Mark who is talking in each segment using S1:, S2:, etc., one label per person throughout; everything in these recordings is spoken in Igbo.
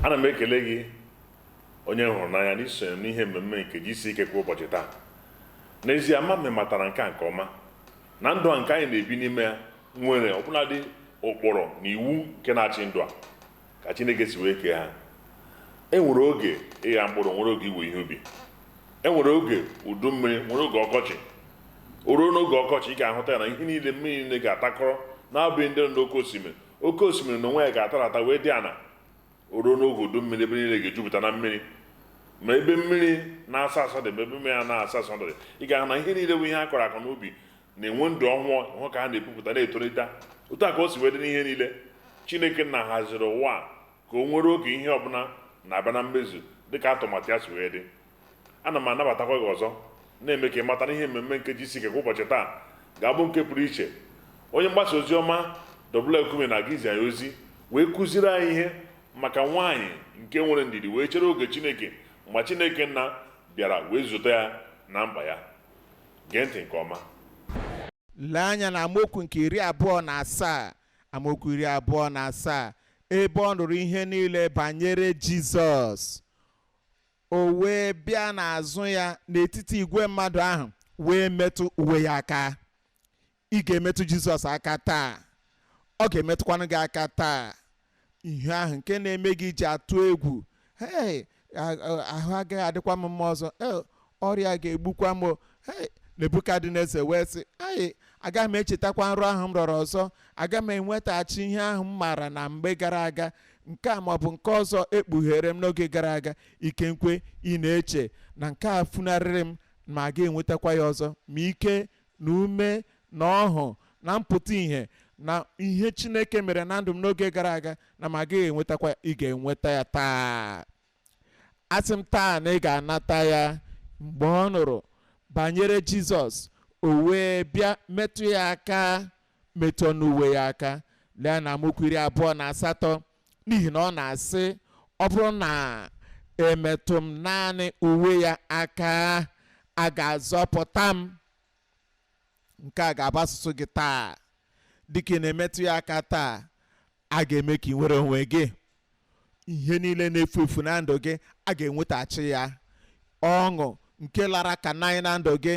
S1: Ana m ekele gị onye m hụrụ n'anya n'isonye m n'ihe mmemme nke Jisie Ike kwa ụbọchị taa. N'ezie, ama m matara nke a nke ọma na ndụ a nke anyị na-ebi n'ime ya nwere ọbụladị ụkpụrụ na iwu nke na-achị ndụ a ka Chineke si wee kee ha. E nwere oge ịgha mkpụrụ, nwere oge iwe ihe ubi. E nwere oge udu mmiri, nwere oge ọkọchị. O ruo n'oge ọkọchị, ị ga-ahụta ya na ihe niile mmiri niile ga-atakọrọ na-abụghị ndị nọ n'oke osimiri. Oke osimiri n'onwe ya ga-atarata wee dị ana. O ruo n'oge udu mmiri, ebe niile ga-ejupụta na mmiri. Ma ebe mmiri na-asọ asọ dị, ma ebe mmiri a na-asọ asọ dị, ị ga-ahụ na ihe niile bụ ihe a kọrọ akọ n'ubi na-enwe ndụ ọhụụ, hụ ka ha na-epupụta, na-etolite. Otu a ka o si wee dị n'ihe niile. Chineke nna haziri ụwa a ka o nwere oge ihe ọbụla na-abịa na mmezu dịka atụmatụ ya si wee dị. Ana m anabatakwa gị ọzọ, na-eme ka ị mata na ihe mmemme nke Jisie Ike kwa ụbọchị taa ga-abụ nke pụrụ iche. Onye mgbasa ozi ọma W. Kumuyi na-aga izi anyị ozi wee kụziri anyị ihe maka nwaanyị nke nwere ndidi wee chere oge Chineke mgbe Chineke nna bịara wee zute ya na mkpa ya. Gee ntị nke ọma.
S2: Lee anya na amaokwu nke 27, amaokwu 27, ebe ọ nụrụ ihe niile banyere Jizọs, o wee bịa n'azụ ya n'etiti igwe mmadụ ahụ wee metụ uwe ya aka. Ị ga-emetụ Jizọs aka taa, ọ ga-emetụkwanụ gị aka taa. Ihe ahụ nke na-eme gị ji atụ egwu, hei, ahụ agaghị adịkwa m mma ọzọ, ọrịa ga-egbukwa m, hei. Nebukadneza wee sị, ai, agaghị m echetakwa nrọ ahụ m rọrọ ọzọ, agaghị m enwetaghachi ihe ahụ m maara na mgbe gara aga, nke a maọbụ nke ọzọ ekpughere m n'oge gara aga. Ikenkwe ị na-eche na nke a funarịrị m ma a ga-enwetakwa ya ọzọ, ma ike na ume na ọhụ na mpụta ihe na ihe Chineke mere na ndụ m n'oge gara aga na m agaghị enwetakwa, ị ga-enweta ya taa. Asị m taa na ị ga-anata ya. Mgbe ọ nụrụ banyere Jizọs, o wee bịa metụ ya aka, metụ n'uwe ya aka. Lee na amaokwu 28, n'ihi na ọ na-asị, ọ bụrụ na emetụ m naanị uwe ya aka, a ga-azọpụta m. Nke a ga-abụ asụsụ gị taa. Dịka ị na-emetụ ya aka taa, a ga-eme ka ị nwere onwe gị. Ihe niile na-efu efu na ndụ gị, a ga-enwetaghachi ya. Ọṅụ nke lara ka naanị na ndụ gị,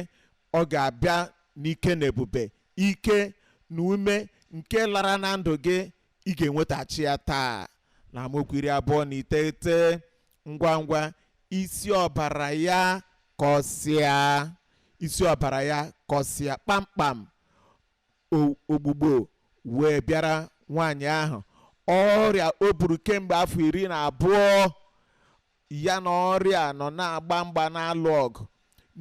S2: ọ ga-abịa n'ike na ebube. Ike na ume nke lara na ndụ gị, ị ga-enwetaghachi ya taa. Na amaokwu 29, ngwa ngwa isi ọbara ya kọsịa, isi ọbara ya kọsịa kpamkpam. Ogbugbo wee bịara nwaanyị ahụ. Ọrịa o buru kemgbe afọ 12 ya na ọrịa nọ na-agba mgba, na-alụ ọgụ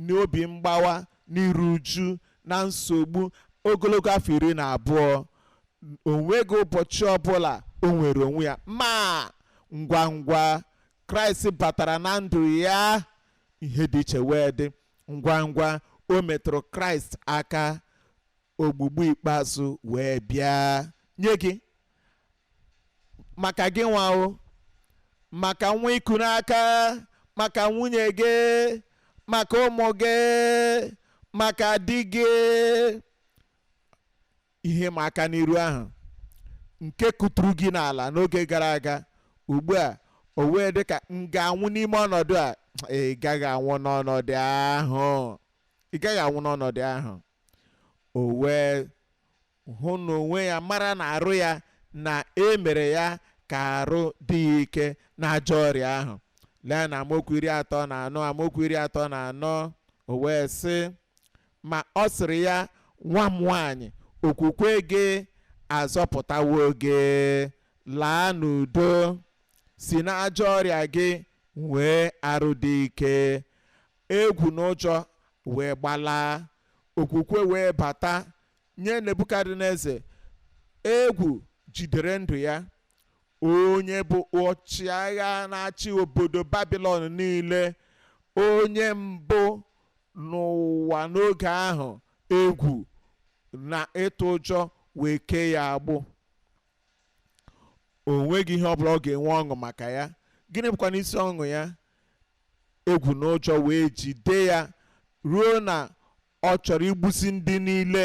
S2: n'obi mgbawa, n'iru uju na nsogbu ogologo afọ 12. O nweghị ụbọchị ọbụla o nwere onwe ya. Ma ngwa ngwa Kraịst batara na ndụ ya, ihe dị iche wee dị. Ngwa ngwa o metụrụ Kraịst aka, ogbugbu ikpeazụ wee bịa nye gị. Maka gị nwa o, maka nwa iku n'aka, maka nwunye gị, maka ụmụ gị, maka di gị. Ihe ma aka n'iru ahụ nke kụturu gị n'ala n'oge gara aga, ugbu a o wee dị ka m ga-anwụ n'ime ọnọdụ a. Ị gaghị anwụ n'ọnọdụ ahụ, ị gaghị anwụ n'ọnọdụ ahụ. O wee hụ n'onwe ya, mara na arụ ya na e mere ya ka arụ dị ya ike na ajọ ọrịa ahụ. Lee na amaokwu 34, amaokwu 34, o wee sị, ma ọ sịrị ya, nwa m nwaanyị, okwukwe gị azọpụtawo gị, laa n'udo, si n'ajọ ọrịa gị nwee arụ dị ike. Egwu na ụjọ wee gbalaa, okwukwe wee bata nye Nebukadneza. Egwu jidere ndụ ya, onye bụ ọchịagha na-achị obodo Babilọn niile, onye mbụ n'ụwa n'oge ahụ. Egwu na ịtụ ụjọ wee kee ya agbụ. O nweghị ihe ọbụla ọ ga-enwe ọṅụ maka ya. Gịnị bụkwa n'isi ọṅụ ya? Egwu na ụjọ wee jide ya ruo na ọ chọrọ igbusi ndị niile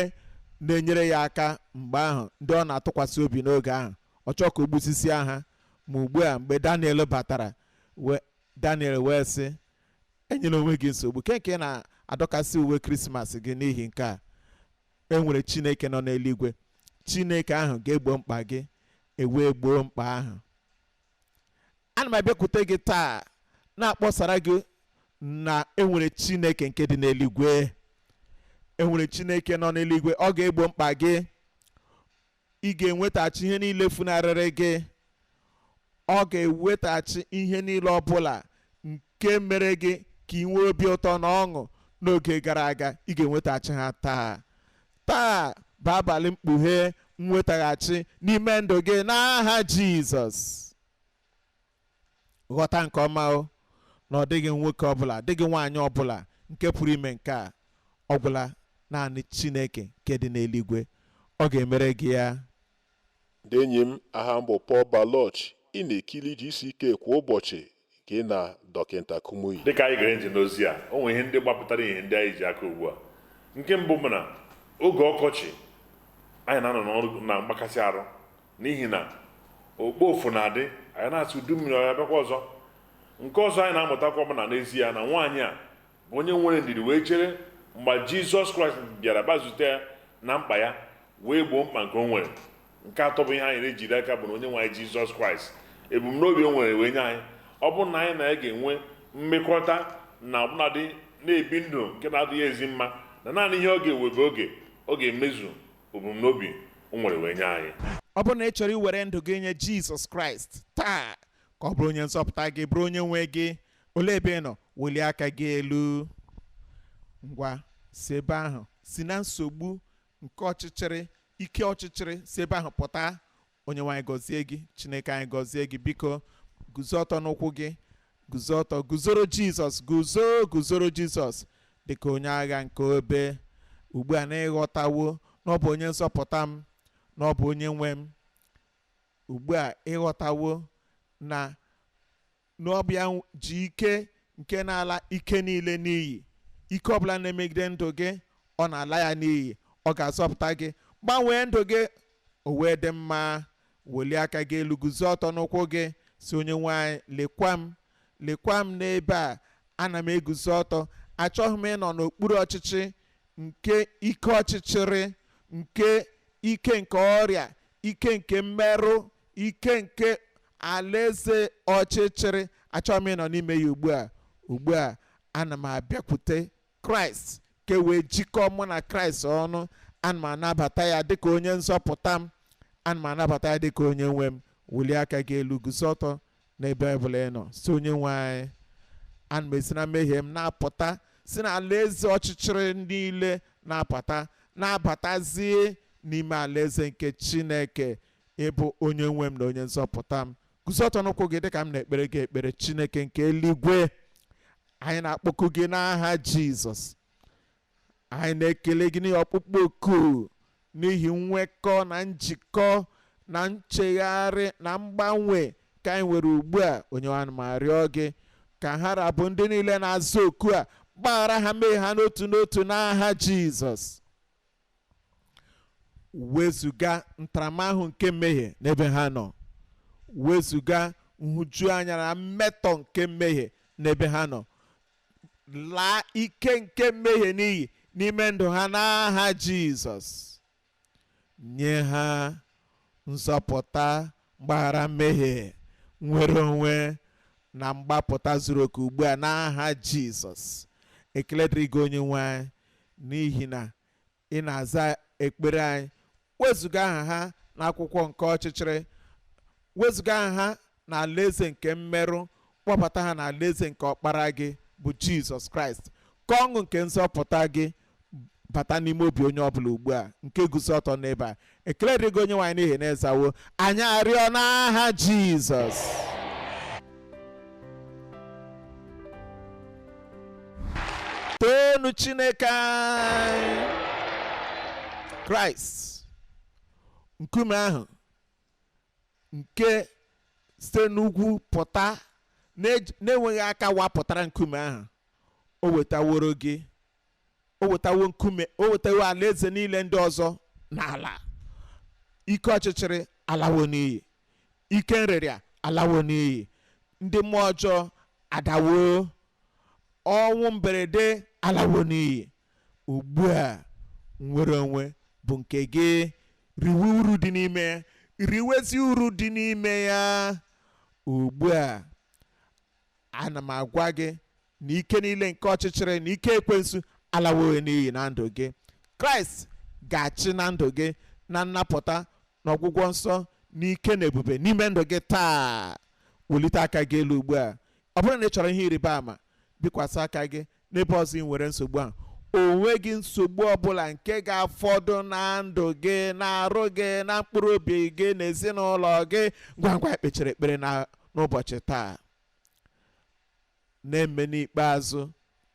S2: na-enyere ya aka mgbe ahụ, ndị ọ na-atụkwasị obi n'oge ahụ. Ọ chọọ ka o gbusisia ha. Ma ugbu a mgbe Daniel batara, Daniel wee sị, enyela onwe gị nsogbu, ke nke na-adọkasị uwe Krismas gị n'ihi nke a. Enwere Chineke nọ n'eluigwe. Chineke ahụ ga-egbo mkpa gị, ewee gboo mkpa ahụ. Ana m abịakwute gị taa na-akpọsara gị na enwere Chineke nke dị n'eluigwe. Enwere Chineke nọ n'eluigwe, ọ ga-egbo mkpa gị. Ị ga-enwetaghachi ihe niile funarịrị gị. Ọ ga-ewetaghachi ihe niile ọbụla nke mere gị ka ị nwee obi ụtọ na ọṅụ n'oge gara aga. Ị ga-enwetaghachi ha taa. Taa bụ abalị mkpughe nwetaghachi n'ime ndụ gị n'aha Jizọs. Ghọta nke ọma o na ọ dịghị nwoke ọbụla, dịghị nwaanyị ọbụla nke pụrụ ime nke a, ọ gwụla naanị Chineke nke dị n'eluigwe. Ọ ga-emere gị ya.
S3: Ndị enyi m, aha m bụ Paul Baloch. Ị na-ekiri GCK kwa ụbọchị gị na Dọkịta Kumuyi.
S1: Dịka anyị gere ntị n'ozi a, o nwere ihe ndị gbapụtara ihe ndị anyị ji aka ugbu a. Nke mbụ bụ na oge ọkọchị anyị na-anọ n'ọrụ na mgbakasị arụ, n'ihi na okpofu na-adị, anyị na-asị udu mmiri ọ ya bịakwa ọzọ. Nke ọzọ anyị na-amụtakwa bụ na n'ezie na nwaanyị a bụ onye nwere ndidi wee chere mgbe Jizọs Kraịst bịara gbazute ya na mkpa ya, wee gboo mkpa nke o nwere. Nke atọ bụ ihe anyị na-ejide aka bụ na onye nwe anyị Jizọs Kraịst, ebumnobi o nwere wee nye anyị, ọ bụrụ na anyị na ya ga-enwe mmekọrịta na ọbụnadị na-ebi ndụ nke na-adịghị ezi mma, na naanị ihe ọ ga-ewe bụ oge ọ ga-emezu ebumnobi o nwere wee nye anyị.
S2: Ọ bụrụ na ị chọrọ iwere ndụ gị nye Jizọs Kraịst taa ka ọ bụrụ onye nzọpụta gị, bụrụ onye nwe gị, olee ebe ị nọ? Welie aka gị elu. Ngwa, si ebe ahụ, si na nsogbu nke ọchịchịrị, ike ọchịchịrị, si ebe ahụ pụta. Onye nwe anyị gọzie gị, Chineke anyị gọzie gị. Biko guzo ọtọ n'ụkwụ gị, guzo ọtọ, guzoro Jizọs, guzo, guzoro Jizọs dịka onye agha nke obe. Ugbu a na ịghọtawo na ọ bụ onye nzọpụta m, na ọ bụ onye nwe m. Ugbu a ịghọtawo na n'ọbịa ji ike nke na-ala ike niile n'iyi. Ike ọbụla na-emegide ndụ gị, ọ na-ala ya n'iyi. Ọ ga-azọpụta gị, gbanwee ndụ gị, o wee dị mma. Welie aka gị elu, guzo ọtọ n'ụkwụ gị, si onye nwe anyị, lekwa m, lekwa m n'ebe a, ana m eguzo ọtọ. Achọghị m ịnọ n'okpuru ọchịchị nke ike ọchịchịrị, nke ike nke ọrịa, ike nke mmerụ, ike nke alaeze ọchịchịrị. Achọghị m ịnọ n'ime ya ugbu a. Ugbu a ana m abịakwute Kraịst ka wee jikọọ mụ na Kraịst ọnụ. Ana m anabata ya dịka onye nzọpụta m, ana m anabata ya dịka onye nwe m. Welie aka gị elu, guzo ọtọ n'ebe ọbụla ị nọ, si onye nwe anyị, ana m esi na mmehie m na-apụta, si na alaeze ọchịchịrị niile na-apụta, na-abatazie n'ime alaeze nke Chineke. Ịbụ onye nwe m na onye nzọpụta m. Guzo ọtọ n'ụkwụ gị dịka m na-ekpere gị ekpere. Chineke nke eluigwe, anyị na-akpọku gị n'aha Jizọs. Anyị na-ekele gị n'ihi ọkpụkpọ oku, n'ihi nwekọ na njikọ na nchegharị na mgbanwe ka anyị nwere ugbu a. Onye nwe anyị, ma rịọ gị ka ha rabụ ndị niile na-aza oku a, gbaghara ha mmehie ha n'otu n'otu n'aha Jizọs. Wezuga ntaramahụhụ nke mmehie n'ebe ha nọ, wezuga nhụjuanya na mmetọ nke mmehie n'ebe ha nọ, laa ike nke mmehie n'iyi n'ime ndụ ha n'aha Jizọs. Nye ha nzọpụta, mgbaghara mmehie, nwere onwe na mgbapụta zuru oke ugbu a n'aha Jizọs. Ekele dịrị gị onye nwe anyị, n'ihi na ị na-aza ekpere anyị. Wezuga aha ha n'akwụkwọ nke ọchịchịrị, wezuga aha ha n'alaeze nke mmerụ, kpọbata ha n'alaeze nke ọkpara gị bụ Jizọs Kraịst. Ka ọṅụ nke nzọpụta gị bata n'ime obi onye ọbụla ugbu a nke guzo ọtọ n'ebe a. Ekele dịrị gị onye nwe anyị n'ihi na ịzawo anyị arịọ n'aha Jizọs. Toonu Chineke anyị. Kraịst, nkume ahụ nke site n'ugwu pụta na-enweghị aka wapụtara nkume ahụ, o wetaworo gị, o wetawo nkume, o wetawo alaeze niile ndị ọzọ n'ala. Ike ọchịchịrị alawo n'iyi, ike nrịrịa alawo n'iyi, ndị mmụọ ọjọọ adawo, ọnwụ mberede alawo n'iyi. Ugbu a nnwere onwe bụ nke gị. Riwe uru dị n'ime ya, riwezi uru dị n'ime ya. Ugbu a ana m agwa gị na ike niile nke ọchịchịrị na ike ekwensu alawo n'iyi na ndụ gị. Kraịst ga-achị na ndụ gị na nnapụta na ọgwụgwọ nsọ na ike na ebube n'ime ndụ gị taa. Welite aka gị elu ugbu a. Ọ bụrụ na ị chọrọ ihe ịrịba ama, bikwasị aka gị n'ebe ọzọ ị nwere nsogbu a. O nweghị nsogbu ọbụla nke ga-afọdụ na ndụ gị, na arụ gị, na mkpụrụ obi gị, na ezinụlọ gị. Ngwa ngwa ekpechara ekpere n'ụbọchị taa. Na-eme n'ikpeazụ,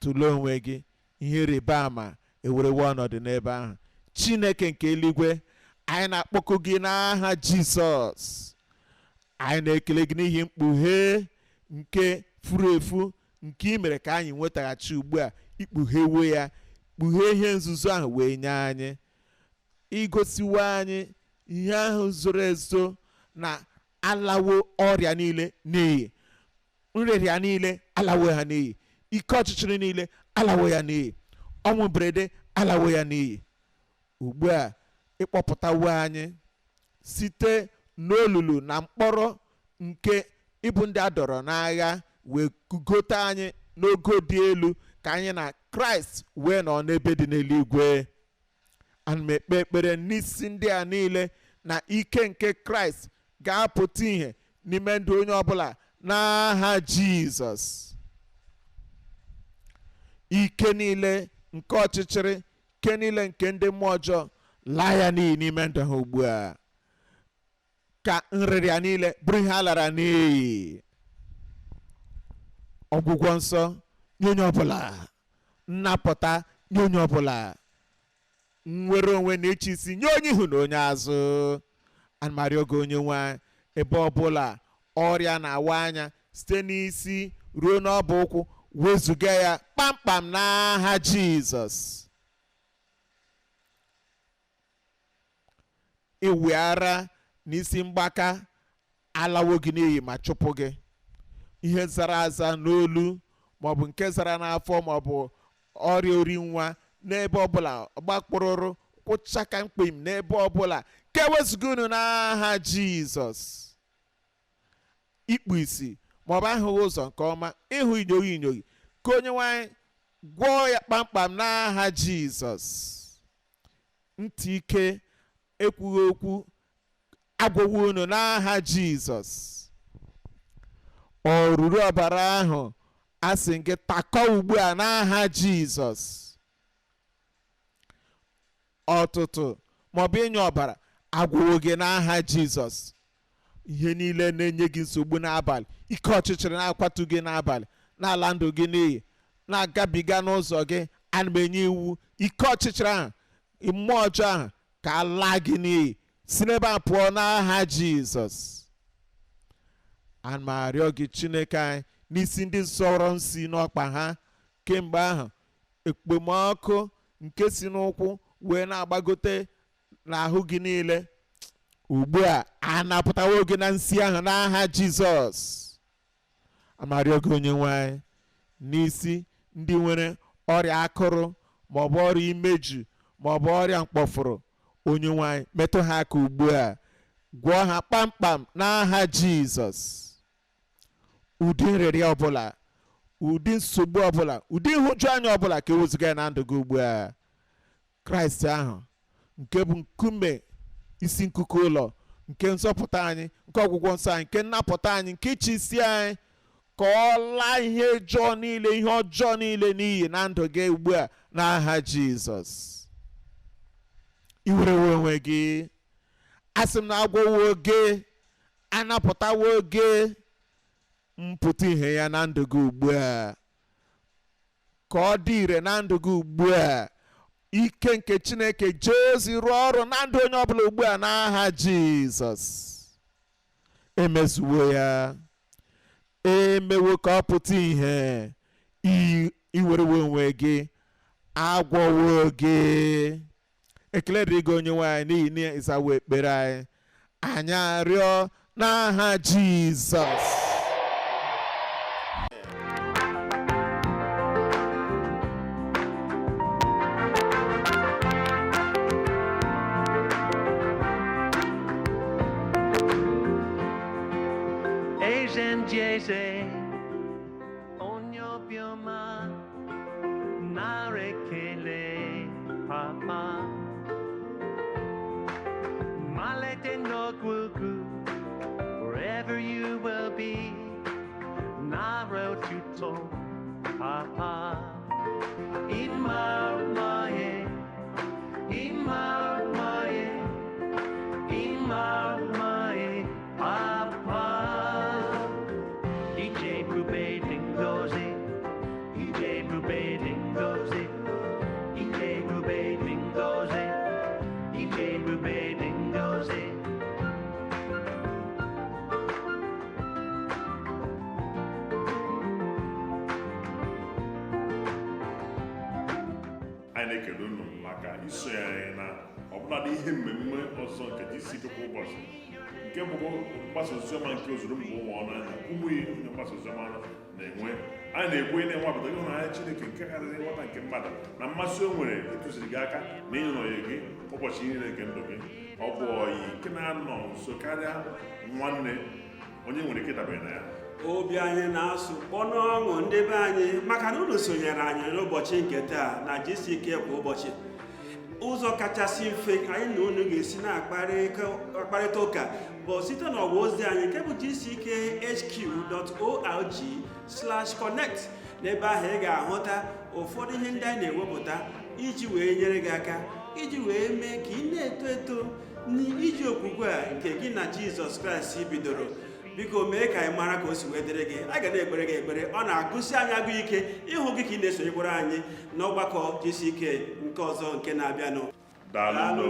S2: tụlee onwe gị. Ihe ịrịba ama ewerewo ọnọdụ n'ebe ahụ. Chineke nke eluigwe, anyị na-akpọku gị n'aha Jizọs. Anyị na-ekele gị n'ihi mkpughe nke furu efu nke ị mere ka anyị nwetaghachi ugbu a. Ikpughewo ya, kpughee ihe nzuzo ahụ wee nye anyị, igosiwo anyị ihe ahụ zoro ezo na alawo ọrịa niile n'iyi, nrịrịa niile alawo ha n'iyi, ike ọchịchịrị niile alawo ya n'iyi, ọnwụ mberede alawo ya n'iyi. Ugbu a ịkpọpụtawo anyị site n'olulu na mkpọrọ nke ịbụ ndị a dọrọ n'agha wee kugote anyị n'ogo dị elu ka anyị na Kraịst wee nọ n'ebe dị n'eluigwe. Ana m ekpe ekpere n'isi ndị a niile na ike nke Kraịst ga-apụta ìhè n'ime ndụ onye ọbụla n'aha Jizọs. Ike niile nke ọchịchịrị, ike niile nke ndị mmụọ ọjọọ, laa ya n'iyi n'ime ndụ ha ugbu a. Ka nrịrịa niile bụrụ ihe a lara n'iyi. Ọgwụgwọ nsọ nye onye ọbụla, nnapụta nye onye ọbụla, nnwere onwe na ịchị isi nye onye ihu na onye azụ. Ana m arịọ gị onye nwe anyị, ebe ọbụla ọrịa na-awa anya site n'isi ruo n'ọbụ ụkwụ, wezuga ya kpamkpam n'aha Jizọs. Iwe ara na isi mgbaka alawo gị n'iyi ma chụpụ gị. Ihe zara aza n'olu maọbụ nke zara n'afọ maọbụ ọrịa ori nwa n'ebe ọbụla gbakpụrụrụ kwụchaka mkpim n'ebe ọbụla, ka ewezuga unu n'aha Jizọs. Ikpu isi maọbụ ahụghị ụzọ nke ọma, ịhụ inyoghi inyoghi, ka onye nwanyị gwọọ ya kpamkpam n'aha Jizọs. Ntị ike, ekwughị okwu, agwọwo unu n'aha Jizọs. Ọrụrụ ọbara ahụ asị gị takọ ugbu a n'aha Jizọs. Ọtụtụ maọbụ ịnye ọbara agwọwo gị n'aha Jizọs. Ihe niile na-enye gị nsogbu n'abalị, ike ọchịchịrị na-akwatu gị n'abalị, na-ala ndụ gị n'iyi, na-agabiga n'ụzọ gị, ana m enye iwu ike ọchịchịrị ahụ, mmụọ ọjọọ ahụ ka laa gị n'iyi, si n'ebe a pụọ n'aha Jizọs. Ana m arịọ gị Chineke anyị n'isi ndị sọrọ nsi n'ọkpa ha kemgbe ahụ, ekpomọkụ nke si n'ụkwụ wee na-agbagote n'ahụ gị niile, ugbu a anapụtawo gị na nsi ahụ n'aha Jizọs. Amarịọ gị onye nwe anyị n'isi ndị nwere ọrịa akụrụ maọbụ ọrịa imeju maọbụ ọrịa mkpọfụrụ, onye nwe anyị metụ ha aka ugbu a, gwọọ ha kpamkpam n'aha Jizọs. Ụdị nrịrịa ọbụla, ụdị nsogbu ọbụla, ụdị nhụju anya ọbụla ka ewezuga ya na ndụ gị ugbu a. Kraịst ahụ nke bụ nkume isi nkuku ụlọ nke nzọpụta anyị, nke ọgwụgwọ nsọ anyị, nke nnapụta anyị, nke ịchị isi anyị, ka ọ laa ihe ọjọọ niile, ihe ọjọọ niile n'iyi na ndụ gị ugbu a n'aha Jizọs. Iwerewo onwe gị, asị m na agwọwo gị, anapụtawo gị, mpụta ihe ya na ndụ gị ugbu a, ka ọ dị ire na ndụ gị ugbu a. Ike nke Chineke jee ozi rụọ ọrụ na ndụ onye ọbụla ugbu a n'aha Jizọs. Emezuwo ya, emewo ka ọ pụta ìhè. Iwerewo onwe gị, agwọwo gị. Ekele dịrị gị onye nwe anyị n'ihi na ịzawo ekpere anyị. Anyị arịọ N'aha Jizọs.
S4: Eze ndị eze, onye obiọma, nara ekele papa. Malite n'ọgwụgwụ, wherever you will be, nara otuto papa. Ịma mma ye, ịma mma ye, ịma mma ye, papa. Ije ebube dị ngọzi, ije ebube dị ngọzi, ije ebube dị ngọzi, ije ebube dị ngọzi.
S1: Anyị na-ekele unu maka isonye anyị na ọbụladị ihe mmemme ọzọ nke GCK kwa ụbọchị, nke bụ mgbasa oziọma nke ozuru mba ụwa ọnụ anya ụmụ ihe onye mgbasa oziọma na-enwe. Anyị na-ekwu na-enwapụta ịhụnanya Chineke nke karịrị nghọta nke mmadụ na mmasị o nwere ịtụziri gị aka na ịnọnye gị ụbọchị niile nke ndụ gị. Ọ bụ ọyị nke na-anọ nso karịa nwanne onye nwere ike ịdabere na ya.
S5: Obi anyị na-asụ kpọnụ ọṅụ, ndị be anyị, maka na unu sonyere anyị n'ụbọchị nke taa na GCK kwa ụbọchị. Ụzọ kachasị mfe anyị na unu ga-esi na-akparịta ụka bụ site n'ọwa ozi anyị nke bụ gckhq.org/connect. N'ebe ahụ ị ga-ahụta ụfọdụ ihe ndị anyị na-ewepụta iji wee nyere gị aka, iji wee mee ka ị na-eto eto n'iji okwukwe a nke gị na Jizọs Kraịst bidoro. Biko mee ka anyị mara ka o si wee dịrị gị. A ga na-ekpere gị ekpere. Ọ na-agụsi anyị agụ ike ịhụ gị ka ị na-esonyekwara anyị n'ọgbakọ GCK nke ọzọ nke na-abịanụ.
S1: Daalụ.
S5: Daalụ.